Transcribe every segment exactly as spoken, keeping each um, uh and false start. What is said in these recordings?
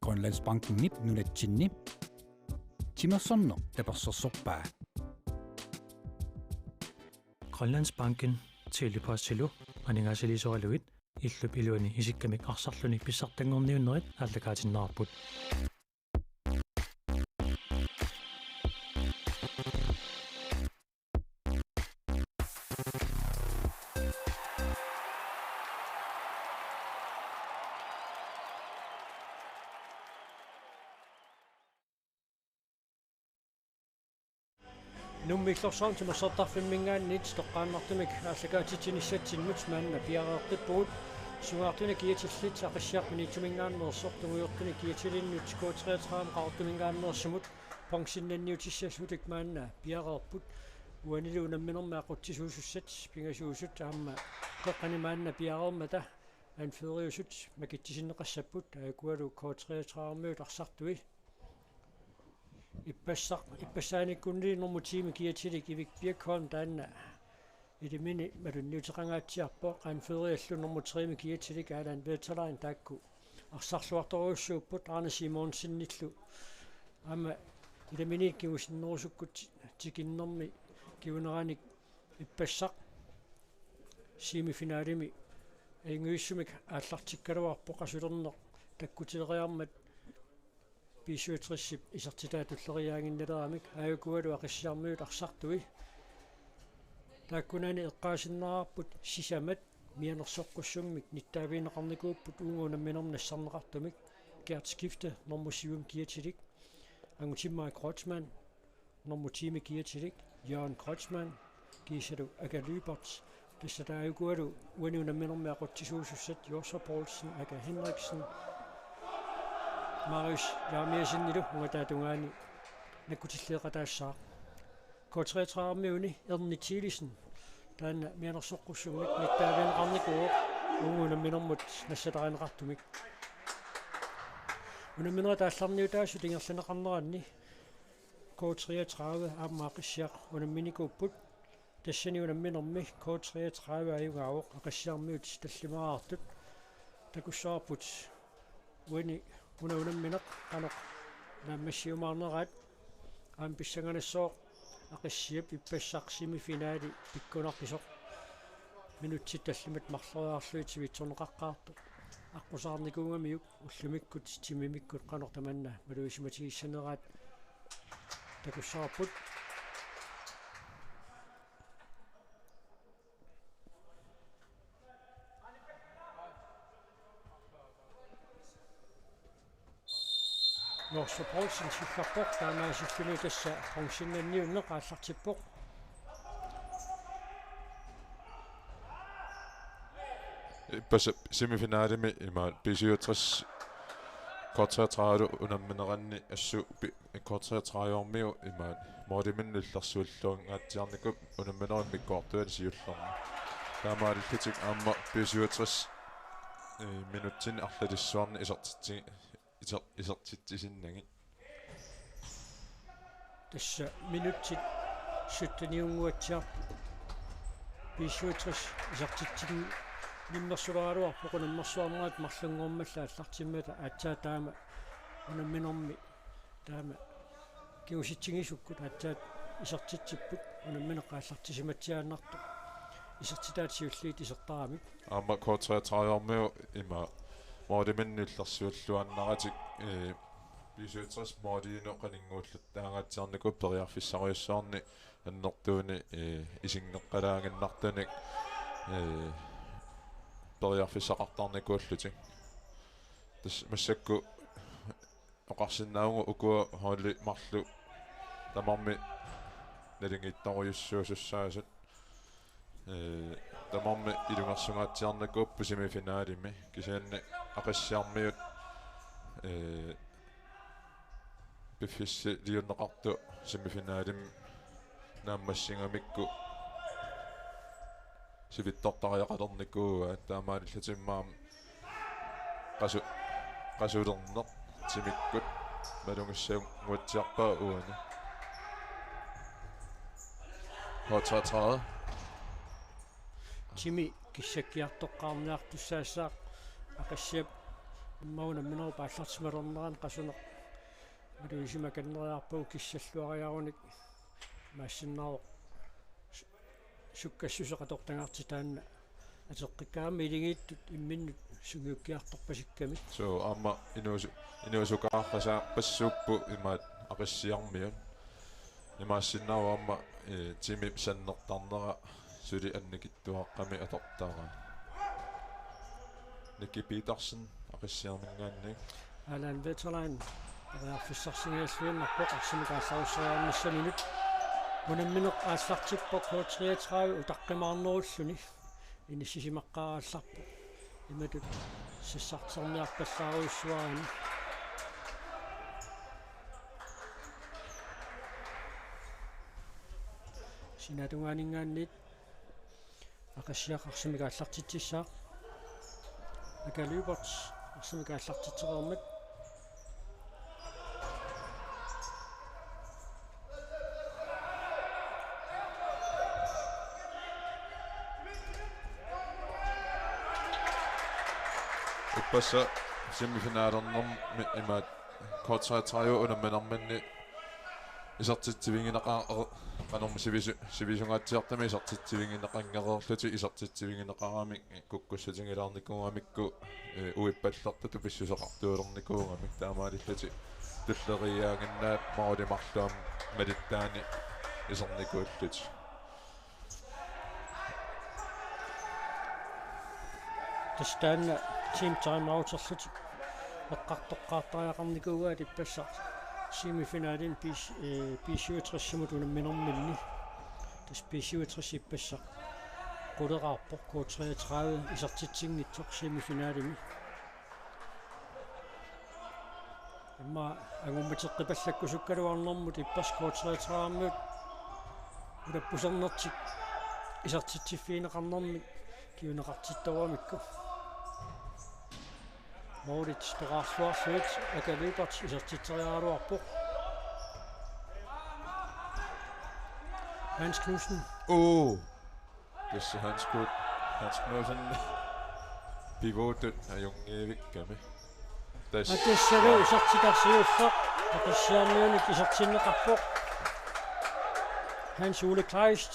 Grønlandsbankenip nunatsinni timersorneq tapersersorpaa. Grønlandsbanken Tele-Postilu aningaasaliisoralugit illup iluani isikkamik arsarluni pissartanngorniunnerit aallakaatinneqarput. Nuummi Illorsuarmi timersortarfimminngaanniit toqqaannartumik aallakaatitsinissatsinnut maanna piareeqqippugut. Sungaartunik kiatillit Aqissiaq Maniitsuminngaanneersoq, tungujortunik kiatilinnut K treogtredive Qaqortuminngaanneersumut bronzennanniutissasutik maanna piareerput. Uanilu unamminermi aqutsisuusussat pingasuusut aamma qeqqani maanna piareermata anføreriusut makitsisinneqassapput, aajukualu K treogtredive-miut arsartui. Ippassaq, ippassaaniikkunni nummer ti-mi kiatilik Ivik Birkholm taanna ilimini malunniuteqangaatsiarpoq, anføreriallu nummer tre-mi kiatilik Allan Wetterlein taakku arsarluartorujussuupput Arne Simonsenillu. Aamma ilimini kingusinnerusukkut tikinnermi kinguneranik ippassaq semifinalimi ajunngivissumik aallartikkaluarpoq, qasulerneq takkutileriarmat B syvogtres-ip isertitaa tulleriiaannginnaleramik, aajukualu Aqissiarmiut arsartui. Taakkunani eqqaasinnaarput sisamat mianersoqqussummik nittaavigineqarnikuupput uunga unamminermi nassarneqartumik. Gert Skifte nummer syv-mi kiatilik, Angutimmarik Kreutzmann nummer ti-mi kiatilik, Jørgen Kreutzmann kiisalu Aka Lyberth. Tassa aajukualu uani unamminermi aqutsisuusussat Joshua Poulsen, Aka Henriksen, Marius Jeremiassenilu ungataata tungaani nakkutilleeqataassaaq. K treogtredive-miuni Erni Thielesen taanna mianersoqqussummik nittaavigineqarnikuuvoq uunga unamminermut nassatarineqartumik. Unamminerit aallarniutaasut ingerlanneqarneranni K treogtredive aamma Aqissiaq unamminikuupput. Tassani unamminermi K treogtredive ajugaavoq Aqissiarmiut tallimaraartut. Takussavarput uani una unammineq qanoq naammassiumaarneraat. Aamma pissanganassaaq Aqissiap ippassaq semifinali pikkunarpisoq. Minutsit tallimat marloriarlugit sivitsorneqaqqaartoq aqqusaarnikuugamiuk, ullumikkut timimikkut qanoq tamanna malugisimatigissaneraat takussavarput. Joshua Poulsen siggarpoq, taamaasilluni tassa bronzennanniunneq aallartippoq. Ippassaq semifinalimi imaat B syvogtres K treogtredive unammineranni assut pi-, K treogtredive-miut imaat måliminnut illersuilluangaatsiarnikuupput unamminerup immikkoortuani siullermi. Taamaalillutik aamma B syvogtres, eh, minutsinni arlalissuarni isertitsi-, iser-, isertitsisinnagit. Tassa minutsit sytteniunnguatsiarput B syvogtres isertitsinimmersuleraluarpoq, unammersuarnerat marlunngormat aallartimmata aatsaat taama unamminermi taama kingusitsigisukkut aatsaat isertitsipput unammineq aallartisimatsiaannartoq isertitaat siulliit isertaramik. Aamma K treogtredive-miut ima måliminnut illersuilluaannaratik, eh, B syvogtres måliinut qaninnguulluttaangaatsiarnikuupput periarfissarujussuarni annertuumik, eh, isinngeqqalaaginnartunik, eh, periarfissaqartarnikuullutik. Tassa massakkut oqarsinnaavugut ukua holdit marluk tamarmik naligiittorujussuusussaasut. Ee, tamarmik ilungersungaatsiarnikuupput semifinalimi, kisianni Aqissiarmiut, ee, piffissaliunneqartut semifinalimi naammassigamikku sivitsortariaqalernikuuaat, taamaalillutik aamma qasu-, qasulerneq timikkut malugissanguatsiarpaa uani. H treogtredive. Timi kissakkiartoqqaarniartussaassaaq Aqissiap Immaqa unamminerup aallartimalernerani qasuneq malugisumik akanneriarpagu kissalluariarunik imaassinnaavoq su-, sukkassuseq atortagartik taanna atoqqikkaangamik iligiittut imminnut sungiukkiartorpasikkami. Suu, aamma inuusu-, inuusukaarpasaarpassuupput imaat Aqissiarmiut. Imaassinnaavoq aamma, eh, timip sannertarnera suli annikitsuaqqamik atortaraa. Nicky Petersen Aqissiarminngaanniit. Allan Veterlin periarfissarsingajalluinnarpoq arsamik aallarusseriarnissaminut. Unammineq aallartippoq K treogtredive utaqqimaarnerulluni. Inissisimaqqaarallarpoq. Imatut sassarterniarpallaarujussuarani. Sinaatungaaninngaanniit Aqissiaq arsamik aallartitsissaaq. Aka Lyberth arsamik aallartitsereermat. Ippassaq semifinalernermi imaat K treogtredive unamminerminni isertitsivigineqar-, qanormi sivisu-, sivisungaatsiartumik isertitsivigineqanngereerlutik isertitsivigineqaramik kukkussutigilaarnikuugamikku, eh, uippallertutut pissuseqartuulernikuugamik taamaalillutik tulleriiaaginnaat marulimarluam malittaani isernikuullutik. Tassa taanna team timeouterlutik eqqartoqqaartariaqarnikuugaat ippassaq semifinalini B-, eh, B syvogtres-imut unamminerminni. Tassa B syvogtres ippassaq quleraarpoq K treogtredive isertitsinngitsoq semifinalimi. Immaqa angummateqqipallakkusukkaluarnermut ippassaq K treogtredive-miut ulappusernertik isertitsiffigineqarnermik kinguneqartittorugamikku. Målit toqqaarluarlugit Aka Lyberth isertitseriaraluarpoq. Hans Knudsen. Uu. Tassa Hans Knud-, Hans Knudsen pivotut ajunngivikkami. Tassa. Aa, tassalu isertitarsiuffaq. Aqissiarmiunik isertinneqarpoq. Hans Ole Kleist.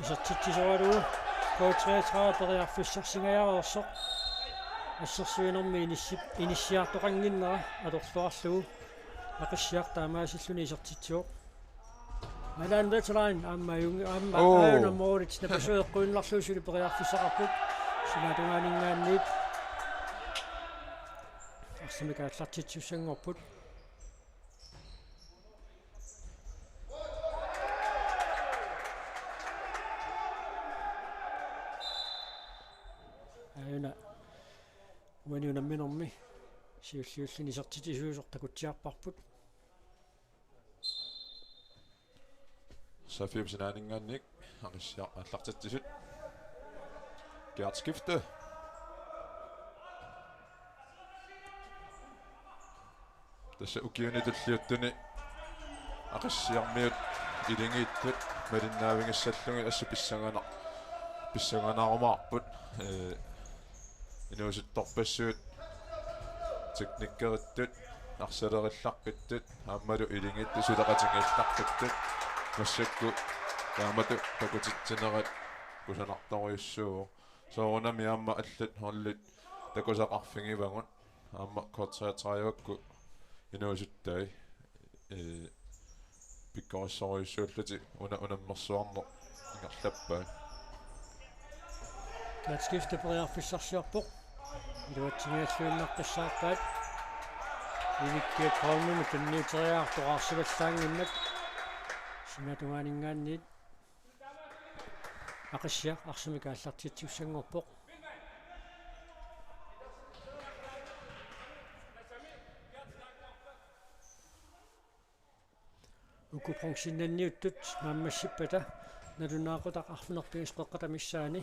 Isertitsisoralugu K treogtredive periarfissarsingajareersoq. Assersuinermi inissi-, inissiartoqannginnera atorluarlugu. Aqissiaq taamaasilluni isertitsivoq. Allan Veterlin aamma ajungi-, aamma Oo. Aajuna Målit napasueqquinnarlugu suli periarfissaqarpoq. Sinaatungaaninngaanniit arsamik aallartitsissanngorput. Aajuna uani unamminermi siulliulluni isertitsisuusoq takutsiarparput. Safib sinaaninngaanniit Aqissiaq aallartitsisut. Gert Skifte. Tassa ukiuni tulliuttuni Aqissiarmiut iligiittut malinnaavigissallugit assut pissangana-, pissanganaarumaarput. Ee, inuusuttorpassuit, teknikkerittut, arsalerillaqqittut, aammalu iligiittut suleqatigiillaqqittut, massakkut taamatut takutitsinerat kusanartorujussuuvoq. Soorunami aamma allat holdit takusaqarfigivagut. Aamma K treogtredive-kkut inuusuttai, ee, pikkorissorujussuullutik una-, unammersuarneq ingerlappaat. Gert Skifte periarfissarsiorpoq. Iluatsigigalluinnaqqissaarpaat. Ivikkiat Holmimut tunniuteriartoq aarsivallaannginnat. Sinaatungaaninngaanniit Aqissiaq arsamik aallartitsissanngorpoq. Uku bronzennanniuttut naammassippata nalunaaqutaq arfineq-pingasut qeqqata missaani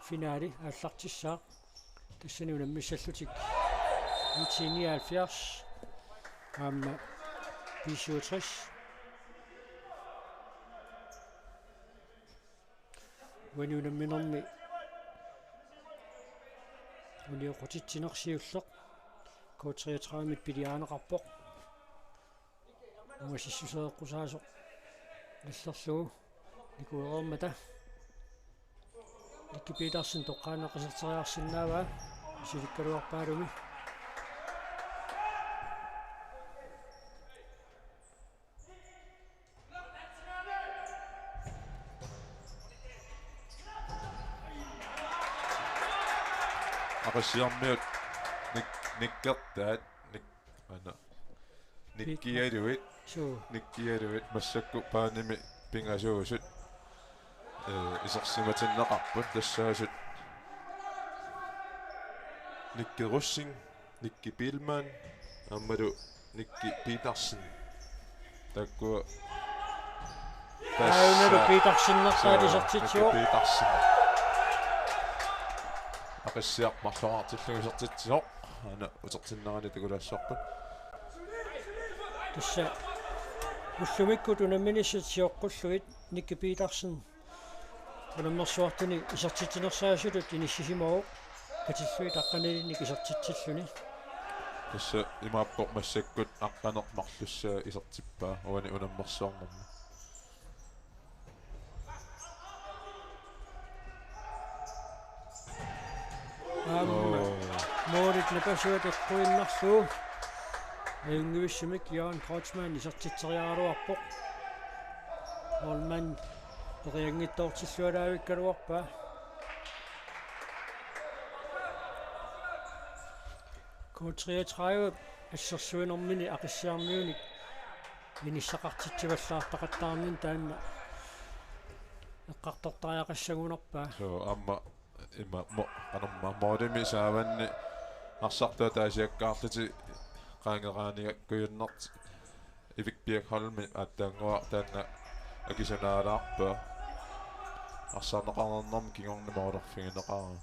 finaali aallartissaaq. Tassani unammissallutik U T nioghalvfjerds aamma B syvogtres. Uani unamminermi Unioqqutitsineq siulleq K treogtredive-mit piliaaneqarpoq. Ungasissuseeqqusaasoq nallerlugu nikuereermata. Nikki Petersen toqqaannaq iserteriarsinnaavaa, misilikkaluarpaalumi. Aqissiarmiut nik-, nikkertaat, nik-, aana. Nikkialuit, suu. Nikkialuit massakkut baanimi pingasuusut. Ee, isersimatinneqarput tassaasut Nikki Rosing, Nikki Biilmann, aammalu Nikki Petersen. Taakku. Aana Petersen, suu, isertitsivoq. Nikki Petersen. Aqissiaq marloraartillugu isertitsivoq. Aana utertinnerani takulaassavarput. Tassa ullumikkut unamminissat sioqqullugit Nikki Petersen unammersuartuni isertitsinersaasutut inissisimavoq, katillugit aqqanilinnik isertitsilluni. Tassa imaappoq massakkut aqqaneq marlussaa isertippaa uani unammersuarnermi. Aamma. Oo. Målit napasuat eqquinnarlugu. Ajunngivissumik Jørgen Kreutzmann isertitseriaraluarpoq. Målmand perianngitsoortillualaavikkaluarpaa. K treogtredive assersuinermini Aqissiarmiunik inissaqartitsivallaartaqattaarnini taanna eqqartortariaqassagunarpaa. Suu, aamma ima mo-, qanormaa målimi saavanni arsartut ataasiakkaarlutik qaangeraaniakkujunnertik Erik Birkholm aatsaannguaq taanna akisunaalaarpaa. Arsaarneqarnermi kingorna målerfigineqaraa.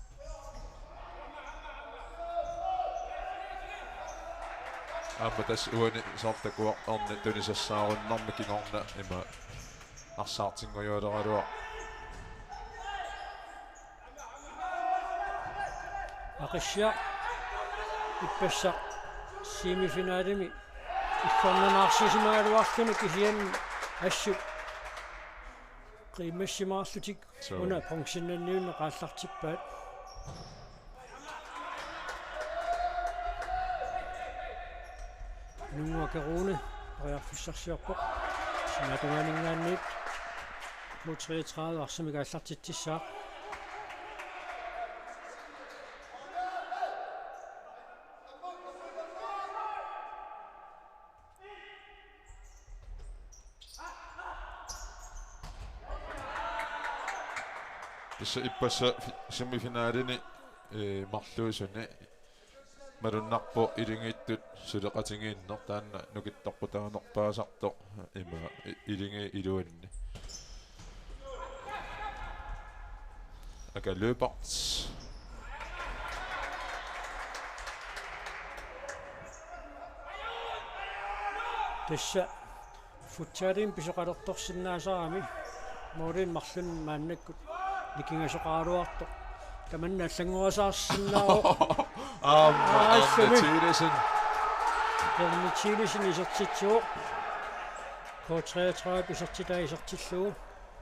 Aamma tassa uani soorlu takuartorni tunisassaarunnermi kingorna ima arsaartinngujuuleraluaq. Aqissiaq ippassaq semifinalimi illornanaarsisimagaluarluni kisianni assut qiimmassimaarlutik. Suu. Una bronzenniunneq aallartippaat. Nunnguaq Rune periarfissarsiorpoq. Sinaatungaaninngaanniit K treogtredive arsamik aallartitsissaaq. Tassa ippassaq fi-, semifinalini, ee, marluusuni malunnarpoq Iligiittut suleqatigiinneq, taanna nukittoqqutaanerpaasartoq ima i-, Iligiit iluanni. Aka Lyberth. Tassa futsalimi pisoqalertorsinnaasarami målimi marlunnik maannakkut nikingasoqaraluartoq. Tamanna allanngorasaarsinnaavoq. Aamma, Aassami. Ernst Thielesen. Ernst Thielesen isertitsivoq. K treogtredive isertitaa isertillugu.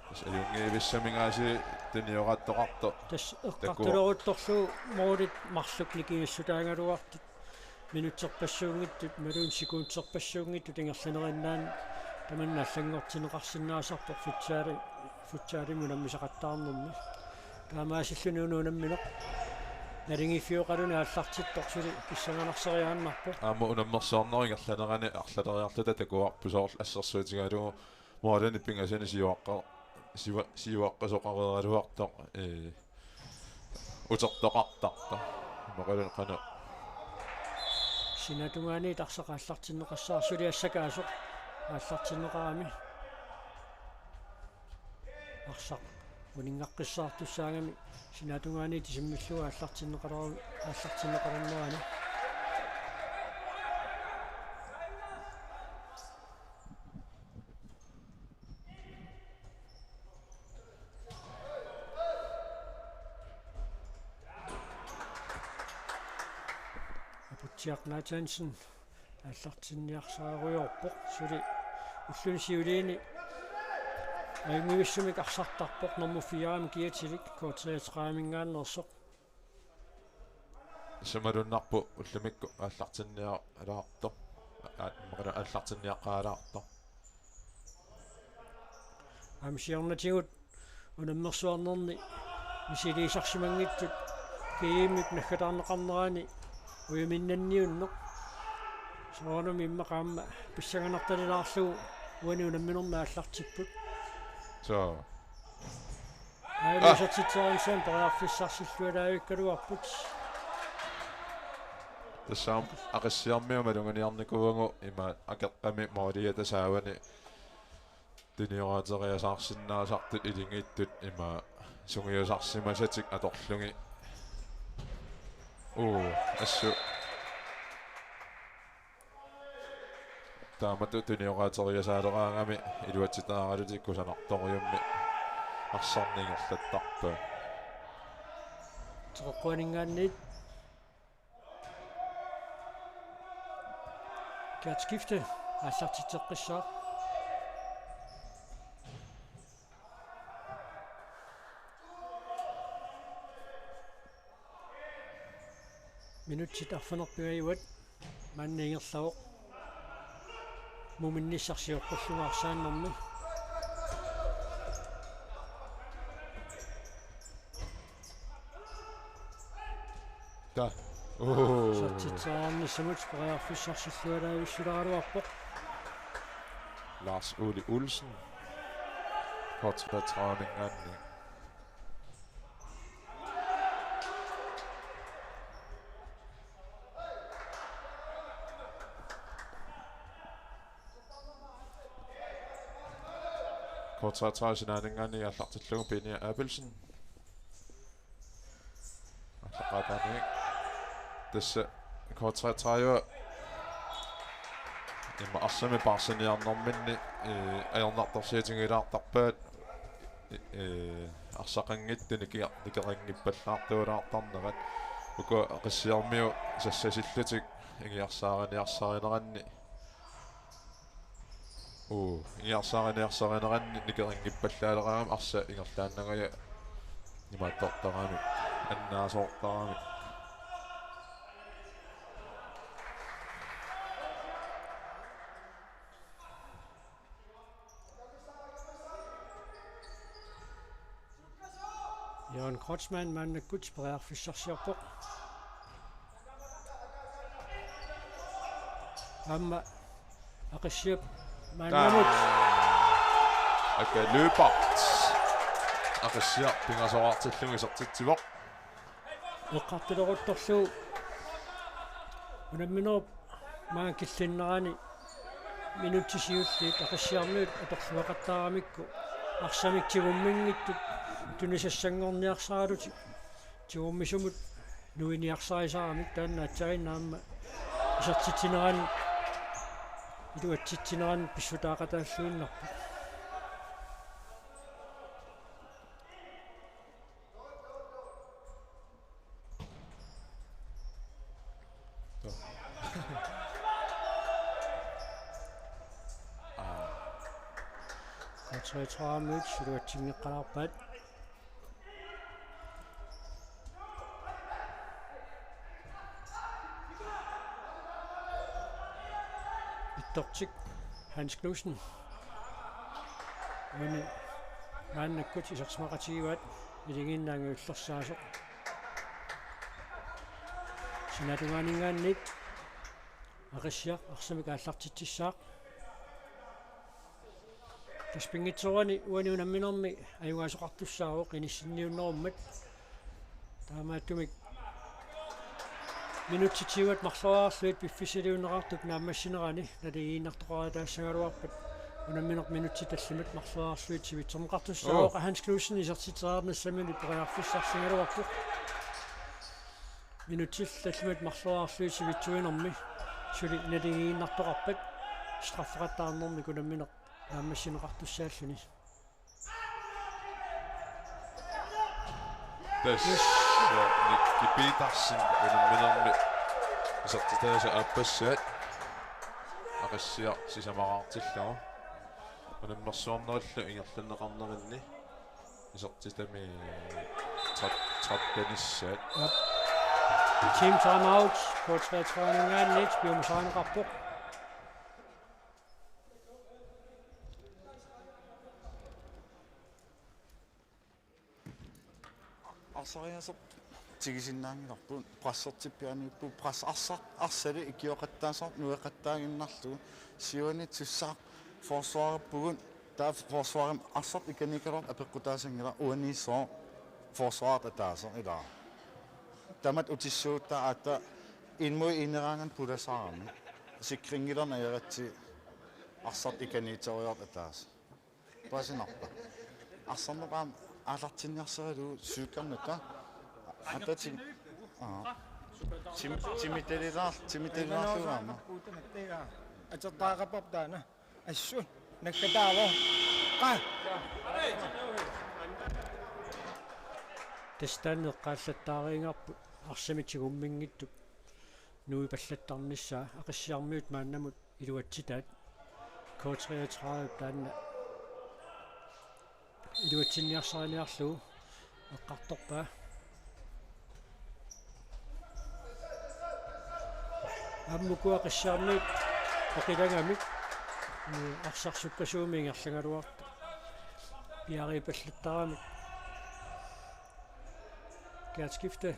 Tassa ajunngivissaminngaanniit tunioraattoqartoq. Tassa eqqartuleruttorlugu målit marluk nikingassutaagaluartut. Minutserpassuunngitsut, imaluunniit sekunderpassuunngitsut ingerlaneriinnaanni tamanna allanngortinneqarsinnaasarpoq futsali, futsalimi unammisaqattaarnermi. Taamaasilluni una unammineq naligiiffioqaluni aallartittoq suli kissanganarseriaannarpoq. Aamma unammersuarnerup ingerlanerani arlaleriarluta takuarput soorlu assersuutigalugu målini pingasuni siuaqqa-, siua-, siuaqqasoqareeraluartoq, ee, utertoqartartoq. Maqalun qanoq. Sinaatungaaniit arsaq aallartinneqassaaq suli assakaasoq aallartinneqarami. Arsaq uninngaqqissaartussaagami sinaatungaaniit isimmillugu aallartinneqaler-, aallartinneqalernerani. Jack Nathansen aallartinniarsaraluarpoq, suli ulluni siuliini ajunngivissumik arsartarpoq, nummer fire-mi kiatilik K treogtredive-minngaanneersoq. Tassa malunnarpoq ullumikkut aallartinnialaartoq. Aa, immaqalu aallartinniaqqaalaartoq. Aamma siornatigut unammersuarnerni misiliisarsimanngitsut G M-ip naggataarneqarnerani ujuminnanniunneq. Soorunami immaqa aamma pissanganartalilaarlugu uani unamminermi aallartipput. Soo. Aamma Ah. isertitseriarnissamut periarfissarsillualaavikkaluarput. Tassa aamma Aqissiarmiut maluginiarnikuuagut ima akeqqami mooliata saavani tunioraateriasaarsinnaasartut ilingiittut ima sungiusarsimasatik atorlugit. Uu, assut. Taamatut tunioraateriasaaleraangami iluatsitaaralutik kusanartorujummik arsarneq ingerlattarpaat. Teqeqquaninngaanniit. Kært skifte aallartitseqqissaaq. Minutsit arfineq-pingajuat maanna ingerlavoq. Muminnissaq sioqqullugu arsaannermi. Ta. Oo. Isertitseriarnissamut periarfissarsillualaavissuleraluarpoq. Lars Ole Olsen. K treogtredive-minngaanniit. K treogtredive sinaaninngaanniit aallartillugu Penia Abelsen. Aallaqqaataaniit. Tassa K treogtredive. Immaqa arsamik paarsiniarnerminni, ee, ajornartorsiutigilaartarpaat, ee, arsaqanngitsut niki-, nikerinngippalaartualaartarnerat. Uku Aqissiarmiut sassasillutik ingiarsaariniarsarineranni. Uu, ingiarsaariniarsarineranni nikerinngippallaaleraangami arsaq ingerlaannangaja imaattortaramik, annaasoortaramik. Jørgen Kreutzmann maannakkut periarfissarsiorpoq. Aamma Aqissiap maannamut. Aa. Aka Lyberth. Aqissiaq pingasoraartillugu isertitsivoq. Eqqartuleruttorlugu unamminerup maanga killinnerani minutsit siulliit Aqissiarmiut atorluaqattaaramikku arsamik tigumminngitsut tunisassanngorniarsaralutik tigummisumut nuiniarsarisaramik, taanna aatsaannguaq aamma isertitsinerani iluatsitsinerani pissutaaqataalluinnarpoq. K treogtredive-miut iluatsinngeqqalaarpaat. Ittortik Hans Knudsen. Uani maannakkut isersimaqatigivaat, iligiinnaanngilaq ullarsaasoq. Sinaatungaaninngaanniit Aqissiaq arsamik aallartitsissaaq. Tassa pinngitsoorani uani unamminermi ajugaasoqartussaavoq inissinniunnerummat. Taamaattumik minutsit siuat marloriarlugit piffissaliunneqartup naammassinerani naligiinnartoqarataassagaluarpat unammineq minutsit tallimat marloriarlugit sivitsorneqartussaavoq. Oo. Hans Knudsen isertitseriarnissamini periarfissarsigaluarpoq. Minutsit tallimat marloriarlugit sivitsuinermi suli naligiinnartoqarpat straffeqattaarnermik unammineq naammassineqartussaalluni. Tassa Nicky Petersen unamminermi Isertitaasa aappassaat Aqissiaq sisamaqartillugu. Unammersuarnerullu ingerlanneqarnerinni isertitami tret-, trettenissaat. Jep. Team timeout, K treogtredive-minngaanniit piumasarineqarpoq. Arsariaaseq tigusinnaanngilarput, pressertippiaaniippoq, press arsaq, arsali ikioqattaasartoq nueqattaaginnarlugu, siuani tusassaq forsvarerpugut, taava forsvarimi arsaq ikaniikkaluartoq apeqqutaasanngilaq, uaniissoq forsvarertut ataaseq ilaa. Tamatta utissuuttaa aatsaat en mod en-eraangat pulasaarami. Sikrinngilaq najugaqartut arsaq ikaniitsooriartoq ataaseq. Paasinarpa? Arsarneq aamma aallartinniarsaralugu suukkarnata. Atatim. Aa. Tim-, timitalilaar-, timitalilaarlugu aamma. Atertaaqarpap taanna. Assut. Nakkataavoq. Qa. Tassa taanna eqqaallattaariinnarpoq arsamik tigumminngitsup nuipallattarnissaa Aqissiarmiut maannamut iluatsitaat. K treogtredive taanna iluatsinniarsariniarlugu eqqartorpaa. Aamma ukua Aqissiarmiut oqilagamik, ee, arsaq sukkasuumik ingerlagaluartoq piareerpallattaramik. Gert Skifte.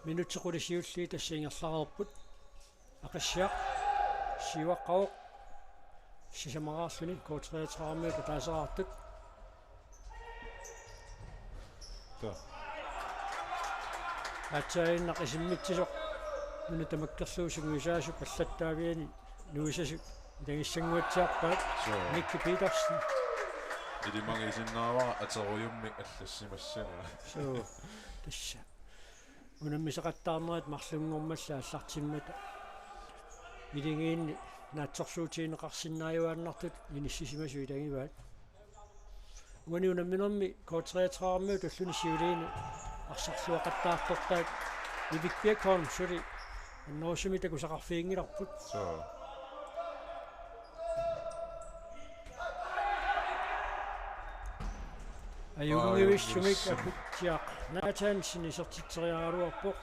Minutsit qulit siulliit tassa ingerlareerput. Aqissiaq siuaqqavoq sisamaqarluni K treogtredive-miut ataaseraartut. Taa. Aatsaaginnaq isimmitsisoq nuna tamakkerlugu sungiusaasup allattaaviani nuisasoq ilagissannguatsiarpaat. Suu. Nicky Petersen. Ilimagisinnaavara aterujummik allassimassagaa. Suu. Tassa. Unammisaqattaarnerit marlunngormalli aallartimmata iligiinni naatsorsuutigineqarsinnaajuaannartutut inissisimasut ilagivaat. Uani unamminermi K treogtredive-miut ulluni siuliini arsarluaqattaartortaat Ivik Birkholm suli annerusumik takusaqarfiginngilarput. Suu. Ajunngivissumik. Ajunngivissumik. Akutsiaq Nathansen isertitseriaraluarpoq.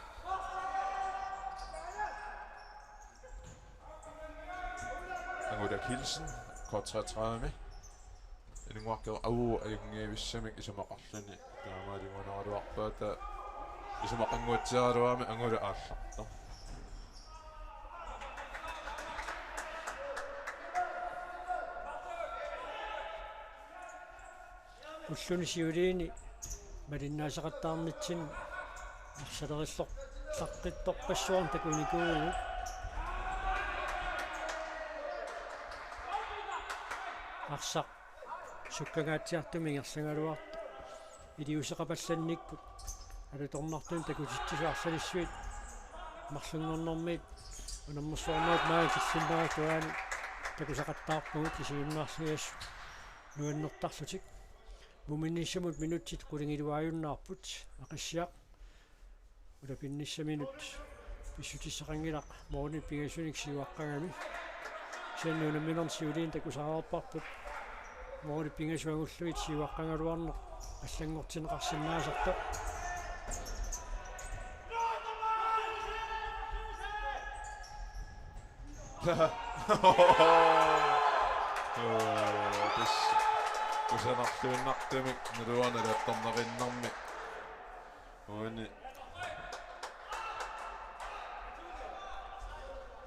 Angula Kielsen, K treogtredive-mi. Inunnguaq avu ajunngivissamik isumaqarluni. Taamaalingunaraluarpaata isumaqannguatsiaraluarami angula aallartoq. Ulluni siuliini malinnaasaqattaarnitsinni arsalerilloq-, -llaqqittorpassuarnik takunikuuvugut. Arsaq sukkangaatsiartumik ingerlagaluartoq iliuuseqapallannikkut alutornartumik takutitsisoq arsalissuit marlunngornermiit unammersuarnerup maani killinnerata uani takusaqattaarpugut isiginnaarsiassut nuannertarlutik. Muminnissamut minutsit qulingiluaajunnaarput. Aqissiaq ulapinnissaminut pissutissaqanngilaq målip pingasunik siuaqqagami. Kisianni unamminermi siuliini takusaqarparput målip pingasut angullugit siuaqqagaluarneq allanngortinneqarsinnaasartoq. Tassa kusanarluinnartumik naluara nalaattornerinnarmi. Uani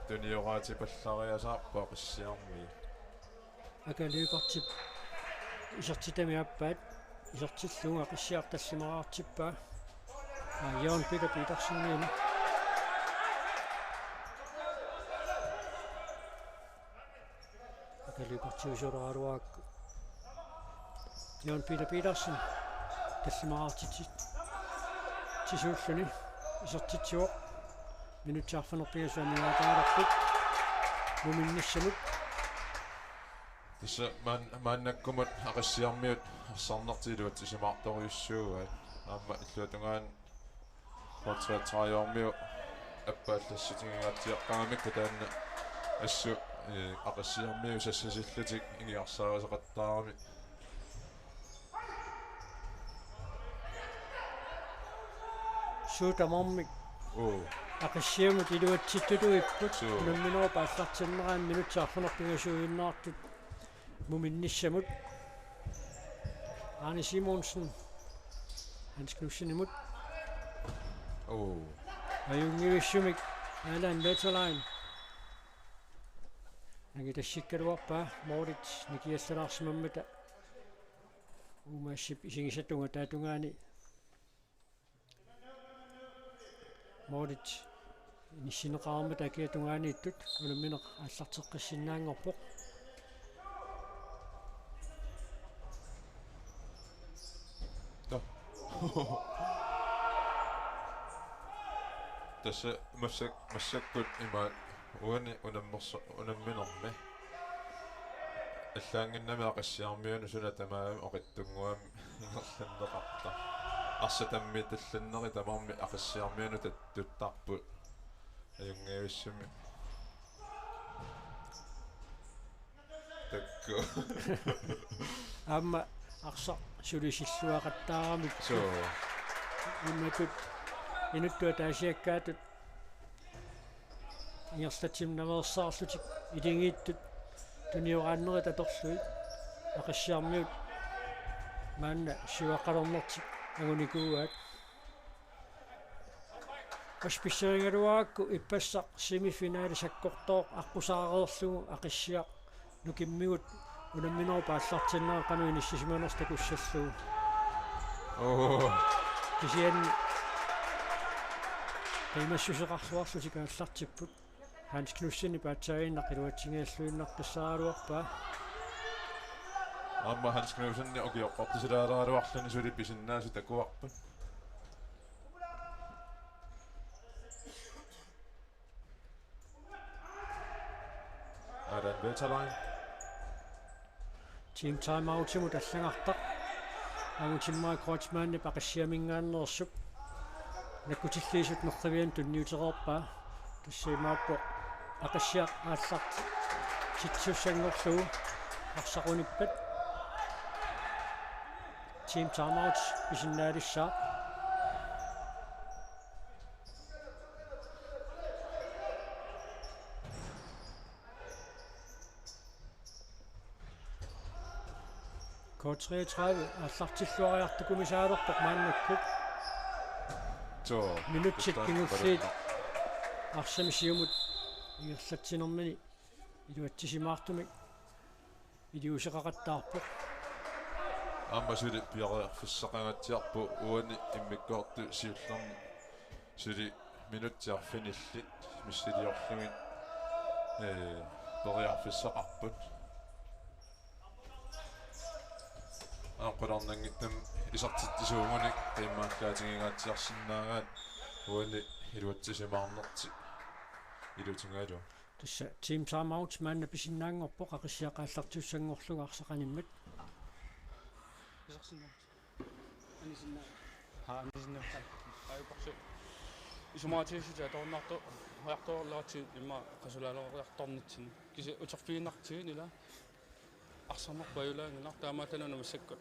tunioraatipallariasaarpoq Aqissiarmiut. Aka Lyberthip isertitami aappaat. Isertillugu Aqissiaq tallimaqartippaa. Aa, Jørgen Peter Petersen. Aka Lyberth isertitseriaraluarakku. Jørgen Peter Petersen tallimaqartitsi-, -tsisuulluni isertitsivoq. Minutsit arfineq-pingasut amigaataalerput. Muminnissamut. Tassa maan-, maannakkumut Aqissiarmiut arsarnertik iluatsisimaartorujussuugaat. Aamma illuatungaani K treogtredive-miut appaallassutigigatsiaqqagamikku taanna assut, eh, Aqissiarmiut sassasillutik ingiarsaarisoqattaarami. Suut tamarmik. Oo. Aqissiamut iluatsittutuipput. Suu. Unamminerup aallartinnerani minutsit arfineq-pingasuujunnartut muminnissamut. Arne Simonsen. Hans Knudsenimut. Oo. Ajunngivissumik Allan Wetterlein. Nangitassikkaluarpaa Mortits nikiallalaarsimammata. Uumaasip isigisatunga taatungaani Mortits inissinneqarmat akiata tungaaniittut unammineq aallarteqqissinnaanngorpoq. Tassa massak-, massakkut imaat uani unammerso-, unamminermi. Allaannginnami Aqissiarmiunut suna tamarmi oqitsunnguamik ingerlanneqartarpoq. Arsaq tammiitallanneri tamarmik Aqissiarmiunut tattuttarput. Ajunngivissumik. Takku. Aamma arsaq sulisilluaqattaaramik. Suu. Imatut inuttut ataasiakkaatut ingerlatsiminaveersaarlutik iligiittut tunioraannerit atorlugit Aqissiarmiut maanna siuaqqalernertik angunikuuaat. Aspisserigaluarakku ippassaq semifinale sakkortooq aqqusaareerlugu Aqissiaq nukimmigut unamminerup aallartinnera qanoq inissisimanersoq takussallugu. Oo. Kisianni qiimassuseqarluarlutik aallartipput. Hans Knudsenip aatsaaginnaq iluatsigigalluinnartussaagaluarpaa. Aamma Hans Knudsenip ukioqqortusilaaleraluarluni suli pisinnaasut takuarput. Allan Wetterlein. Team timeoutimut allagartaq. Angutimmarik Kreutzmannip Aqissiaminngaanneersup nakkutilliisut nerrivianut tunniutereerpaa. Tassa imaappoq Aqissiaq aallartittussanngorlugu arsaq unippat. Team timeout pisinnaalissaaq. K treogtredive aallartilluariartukumisaalerpoq maannakkut. Suu. Minutsit kingulliit arsamik siumut ingerlatsinermini iluatsisimaartumik iliuuseqaqattaarpoq. Aamma suli piareerfissaqangatsiarpoq uani immikkoortut siullerni suli minutsit arfinillit missiliorlugit, ee, periarfissaqarput. Aaqqularnanngitsumik isertitsisuugunik qiimmaarlaatigigaatsiarsinnaagaat uani iluatsisimaarnertik ilutigalugu. Tassa team timeout maanna pisinnaanngorpoq Aqissiaq aallartitussanngorlugu arsaq animmat. Isersinnaa. Anisinnaa. Haa, anisinnaa. Ajukorsi. Isumaqatigiissutit atorunnaartut, ujartuarlaratsigit immaqa qasulaalerujartornitsinni. Kisianni uterfigiinnartigut ila. Arsarnerput ajulaanngilaq taamaattanuna massakkut.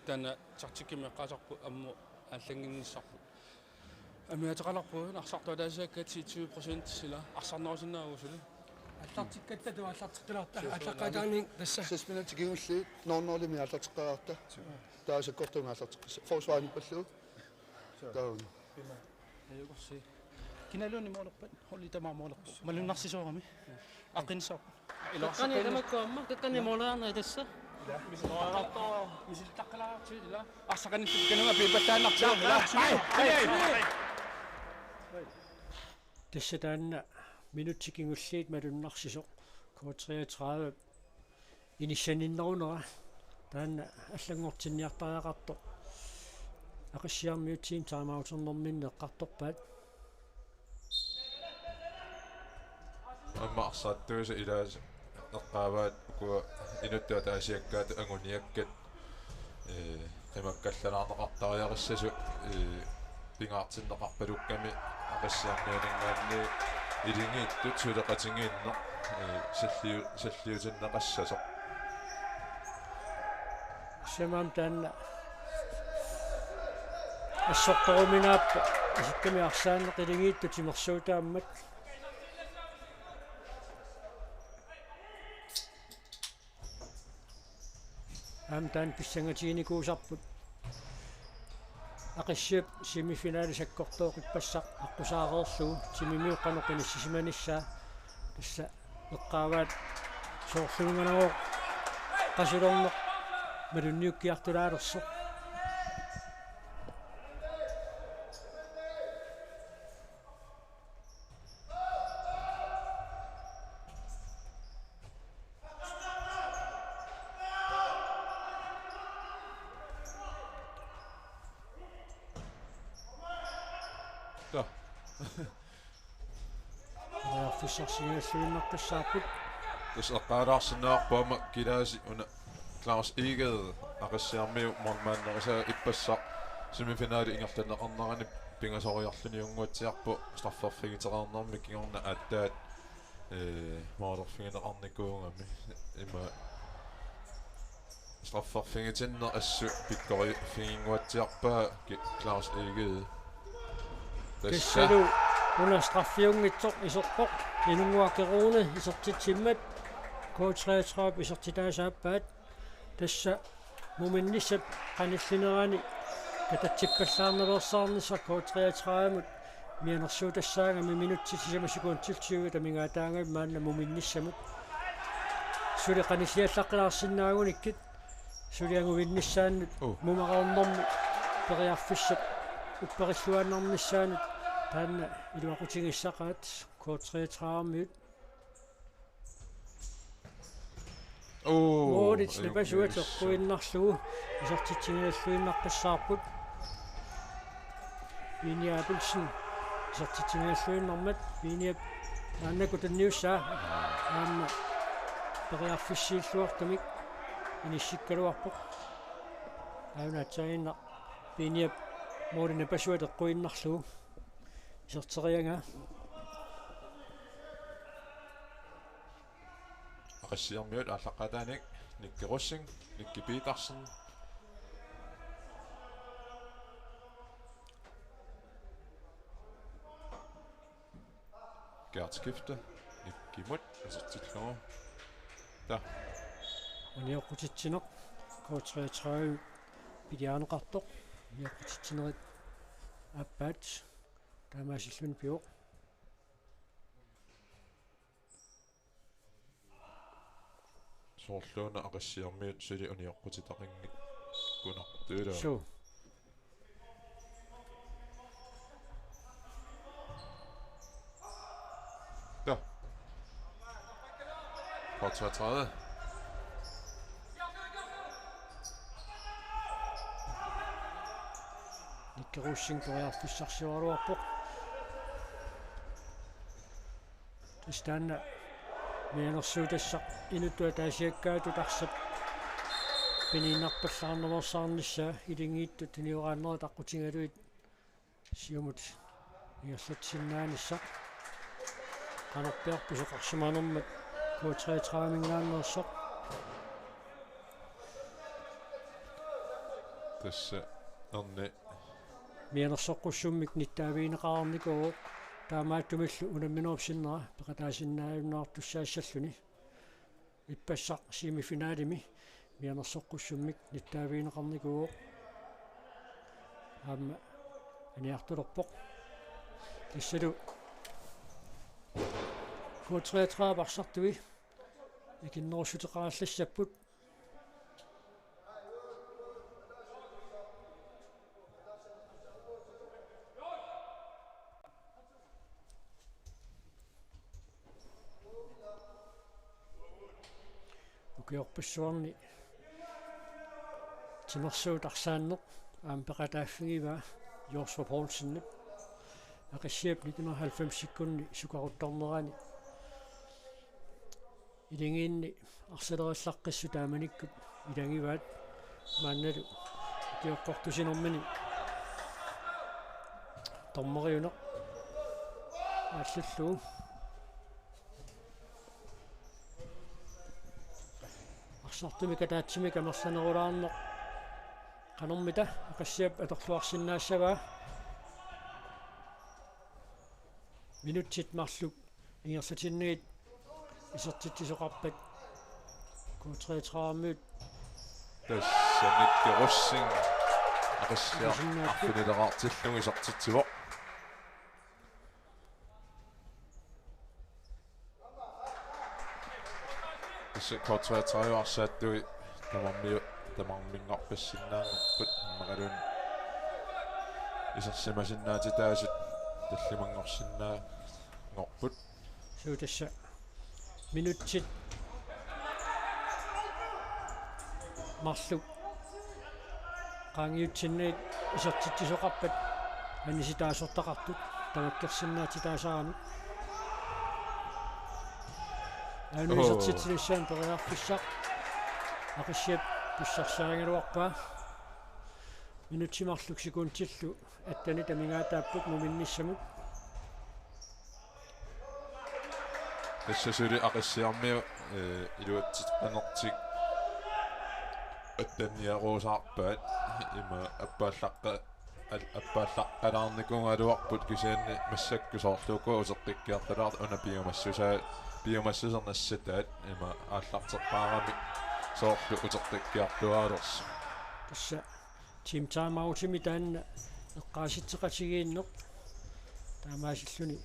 Taanna taktikkimik eqqaasarput ammut aallannginnissarput. Amigaataqalerpugut arsartut ataasiakkaat ti tyve procent sila arsarnerusinnaavugut suli. Aallartikkatta tu aallarteqqilaarta. Aallaqqaataaniit tassa. Seks minutsit kingulliit nul nul-imik aallarteqqaarta. Taava sakkortuumik aallarteqqissaaq. Forsvarerpallugu. Taava. Ajukorsi. Kinaluunniit moolerpat? Holdi tamaat moolerpoq. Malunnarsisoorami. Aqqinissaq. Taqqani tamakku aamma, taqqani moolaarneri tassa. Misilitaqqilaartigu ila. Arsaq qanittut kanunga piippallaannartigu ila. Ai, ai, ai. Tassa taanna minutsit kingulliit malunnarsisoq K treogtredive inissaninnerunera taanna allanngortinniartariaqartoq Aqissiarmiut team timeouternerminni eqqartorpaat. Aamma arsartuisa ilaasa eqqaavaat ukua Inuttut ataasiakkaatut anguniakkat, ee, qimakkallalaarneqartariaqassasut, ee, pingaartinneqarpalukkami Aqissiarmiuninngaanniit Ilinniittut suleqatigiinneq, ee, salliu-, salliutinneqassasoq. Tassa aamma taanna assortoruminaappoq, isikkami arsaanneq Ilinniittut timersuutaammat. Aamma taanna pissangatiginikuusarput. Aqissiap semifinali sakkortooq ippassaq aqqusaareerlugu timimiut qanoq inissisimanissaa. Tassa eqqaavaat soorluunnganagooq qasilorneq malunniukkiartulaalersoq. Taa. Periarfissarsigalluinnaqqissaarput. Tassa eqqaalaarsinnaavoq aamma kilaasi una Claus Egede Aqissiarmiut målmanderisai ippassaq semifinali ingerlanneqarnerani pingasoriarluniunnguatsiarpoq strafferfigitereernermi kingorna aatsaat, ee, målerfigineqarnikuugami ima strafferfigitinneq assut pikkoriffiginnguatsiarpaa ki-, Claus Egede. Tassa. Tassalu una straffiunngitsoq iserpoq, Inunnguaq Rune isertitsimmat, K treogtredive isertitaasa aappaat. Tassa muminnissap qanillinerani katatsippallaarnaveersaarnissaq K treogtredive-mut mianersuutassaagami minutsit sisamat sekundit tyve amigaataagami maanna muminnissamut. Suli qanilliallaqqilaarsinnaagunikkit suli anguvinnissaannut. Oh. Mumereernermi periarfissap upperilluinnarnissaanut taanna iluaqutigissaqaat K treogtredive-miut. Oo, Moritz Napasuat eqquinnarlugu isertitsigigalluinnaqqissaarput. Piini Abelsen isertitsigigalluinnarmat, Piiniap maannakkut tunniussaa aamma periarfissiilluartumik inissikkaluarpoq. Aana aatsaannguaq Piiniap Moritz Napasuat eqquinnarlugu iserteriagaa. Aqissiarmiut aallaqqaataaniit Nikke Rosing, Nikke Petersen, Gert Skifte, Nikkimut isertillugu. Taa. Unioqqutitsineq K treogtredive piliaaneqartoq. Unioqqutitsinerit aappaat taamaasilluni pivoq. Soorluuna Aqissiarmiut suli unioqqutitaqanngikkunartuulluni. Suu. Ja. K treogtredive. Nikke Rosing periarfissarsioraluarpoq. Tassa taanna mianersuutassaq inuttut ataasiakkaatut arsap piniinnarpallaarnaveersaarnissaa, Ilinniittut tunioraannerit aqqutigalugit siumut ingerlatsisinnaanissaq. Qanorpiaq pisoqarsimanermat K treogtredive-minngaanneersoq. Tassa erni mianersoqqussummik nittaavigineqarnikuuvoq, taamaattumillu unamminerup sinnera peqataasinnaajunnaartussaassalluni. Ippassaq semifinalimi mianersoqqussummik nittaavigineqarnikuuvoq. Aamma aniartulerpoq. Tassalu K treogtredive arsartui ikinnerussuteqarallassapput. Ukiorpassuarni timersuut arsaanneq aamma peqataaffigivaa Joshua Poulsenip. Aqissiap nitten halvfemsikkunni sukaruttornerani Ilingiinni arsalerillaqqissut taamanikkut ilagivaat, maannalu ikioqqortusinermini dommeriuneq aallullugu. Arsartumik ataatsimik amerlanerulaarneq qanormita Aqissiap atorluarsinnaassavaa. Minutsit marluk ingerlatinnagit isertitsisoqarpat K treogtredive-miut. Tassa Nikke Rosing Aqissiaq arfinileraartillugu isertitsivoq. Tassa K treogtredive arsaattui tamarmi-, tamarminngorpassinnaanngorput, immaqaluunniit isersimasinnaatitaasut tallimanngorsinnaanngorput. Suu, tassa minutsit marluk qaangiutsinnagit isertitsisoqarpat anisitaasortaqartut tamakkersinnaatitaasaramik. Aana Oo. Isertitsinissamut periarfissaq Aqissiap pissarsiarigaluarpaa. Minutsit marluk sekundillu attenit amigaataapput muminnissamut. Tassa suli Aqissiarmiut, eh, iluatsitseqanertik attenniaruusaarpaat, ima appaallaqqa-, al-, appaallaqqalaarnikuugaluarput, kisianni massakkut soorlu uku uteqqikkiartulaartut una piumassusaa-, piumassusernassataat ima aallarteqqaaramik soorlu uteqqikkiartuaalersoq. Tassa Team Time Out-imi taanna eqqaasitseqatigiinneq taamaasilluni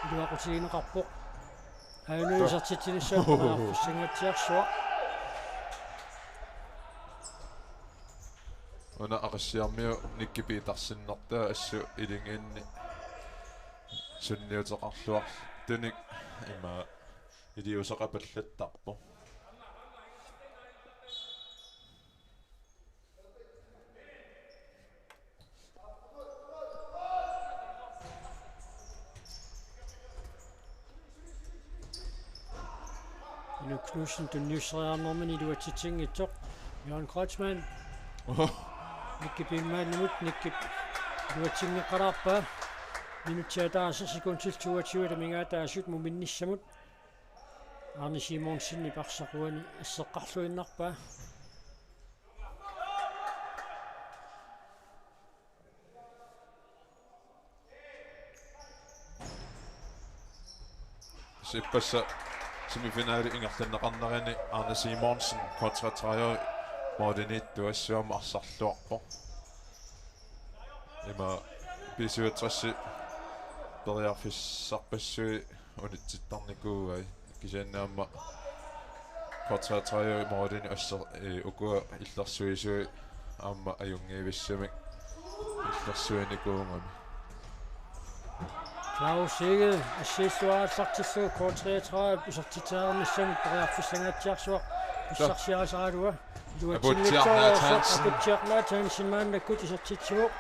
iluaqutigineqarpoq. Aana isertitsinissamut periarfissangaatsiarsuaq. Una Aqissiarmiut Nikke Petersennertaa assut ilingiinni sunniuteqarluartunik ima iliuuseqapallattarpoq. Inuk Knudsen tunniusseriarnermini iluatsitsinngitsoq. Jørgen Kreutzmann. Oho. Nikke Biilmannimut, Nikke iluatsinngeqqalaarpaa. Minutsit ataaseq sekundit toogtyve amigaataasut muminnissamut. Arne Simonsenip arsaq uani asseqqarluinnarpaa. Ippassaq semifinali ingerlanneqarnerani Arne Simonsen K treogtredive målimiittoq assut aamma arsarluarpoq. Ima B syvogtres periarfissarpassuit unitsittarnikuuai, kisianni aamma K treogtredive målini asser-, eh, ukua illersuisui aamma ajunngivissamik illersuinikuugami. Claus Egede assiilluarallartillugu K treogtredive isertitseriarnissamut periarfissangaatsiarsuaq pissarsiarisaralua. Aputsiaq Nathanassen. Aputsiaq Nathanassen maannakkut isertitsivoq.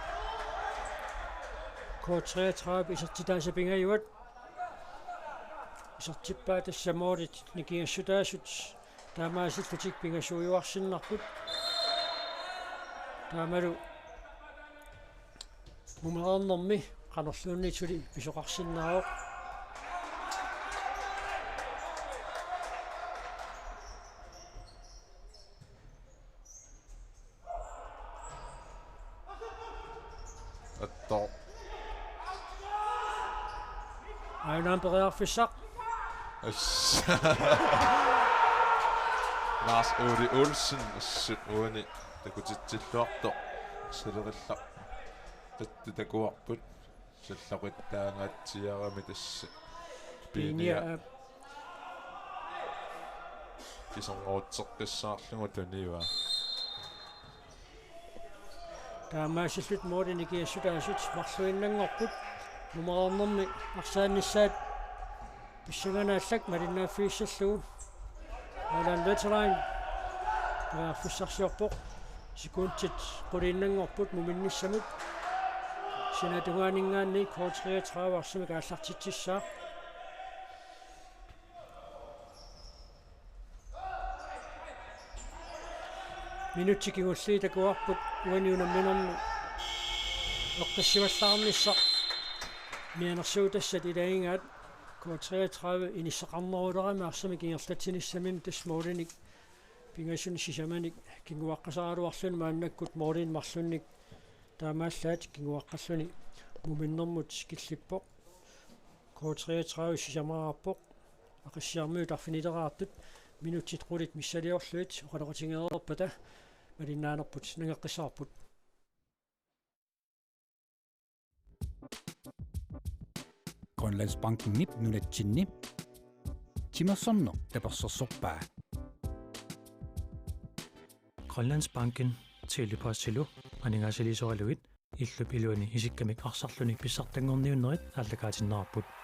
K treogtredive isertitaasa pingajuat. Isertippaat tassa målit nikingassutaasut taamaasillutik pingasuujuarsinnarput. Taamalu mumereernermi qanorluunniit suli pisoqarsinnaavoq. Attoq. Aajuna periarfissaq. As-, Lars Ole Olsen, assut uani takutitsilluartoq. Salerillaq. Tatta takuarput. Sallaqittaangaatsiarami tassa. Piinia. Piinia aap. Iserngorutseqqissaarlugu tunivaa. Taamaasillutik målit nikingassutaasut marluinnanngorput. Mumereernermi arsaannissaat pissanganarlak malinnaaffigissallugu. Alan Wetterlein periarfissarsiorpoq. Sekundit quliinnanngorput muminnissamut. Sinaata tungaaninngaanniit K treogtredive arsamik aallartitsissaaq. Minutsit kingulliit takuarput uani unamminermi eqqissivallaarnissaq. Mianersuutassat ilagigaat K treogtredive inissaqarnerulerami arsamik ingerlatsinissaminut tassa målinik pingasunik sisamanik kinguaqqasaaraluarluni maannakkut målinik marlunnik taamaallaat kinguaqqalluni muminnermut killippoq. K treogtredive sisamaarpoq. Aqissiarmiut arfinileraartut minutsit qulit missiliorlugit oqaloqatigereerpata malinnaanerput nangeqqissaarput. Grønlandsbankenip nunatsinni timersorneq tapersersorpaa. Grønlandsbanken Tele-Postilu aningaasaliisoralugit illup iluani isikkamik arsarluni pissartanngorniunnerit aallakaatinneqarput.